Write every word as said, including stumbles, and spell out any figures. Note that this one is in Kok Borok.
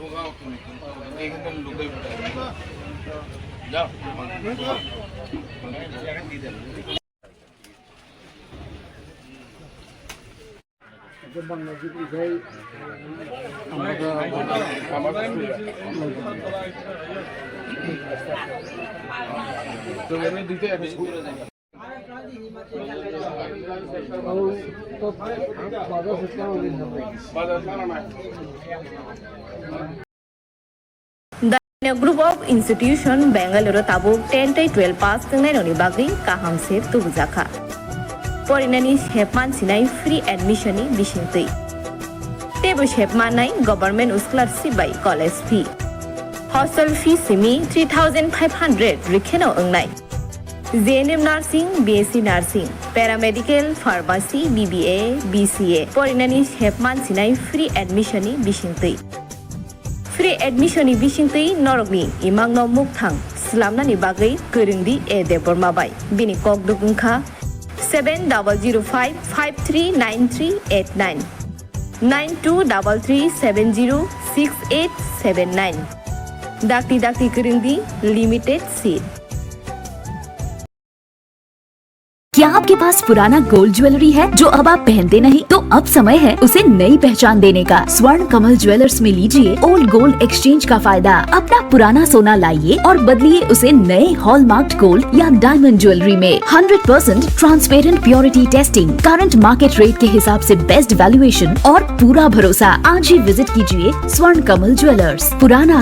The Group of Institution Bangalore o tabuk ten tei twelve pass tongnairokni bagwi kaham se tubujakha. Porinani sepman sinai free admission ni bisingtwi. Teibo sepmannai government scholarship bai college fee. Hostel fee simi three thousand five hundred rikheno wngnai. J N M Nursing, B S C Nursing, Paramedical, Pharmacy, B B A, B C A porinani sepman sinai free admission ni bisingtwi. Free admission ni bisingtwi norokni imangno mukthang slamnani bagwi kwrwngdi A Debbarma bai. Bini kokduk wngkha seven double zero five five three nine three eight nine, nine two double three seven zero six eight seven nine. Dakti dakti kwrwngdi, limited seat. क्या आपके पास पुराना gold jewellery है जो अब आप पहनते नहीं? तो अब समय है उसे नई पहचान देने का। स्वर्ण कमल ज्वेलर्स में लीजिए ओल्ड गोल्ड एक्सचेंज का फायदा। अपना पुराना सोना लाइए और बदलिए उसे नए हॉलमार्क्ड गोल्ड या डायमंड ज्वेलरी में। Hundred percent transparent purity testing, current market rate के हिसाब से बेस्ट वैल्यूएशन और पूरा भरोसा। आज ही विजिट कीजिए स्वर्ण कमल ज्वेलर्स, पुराना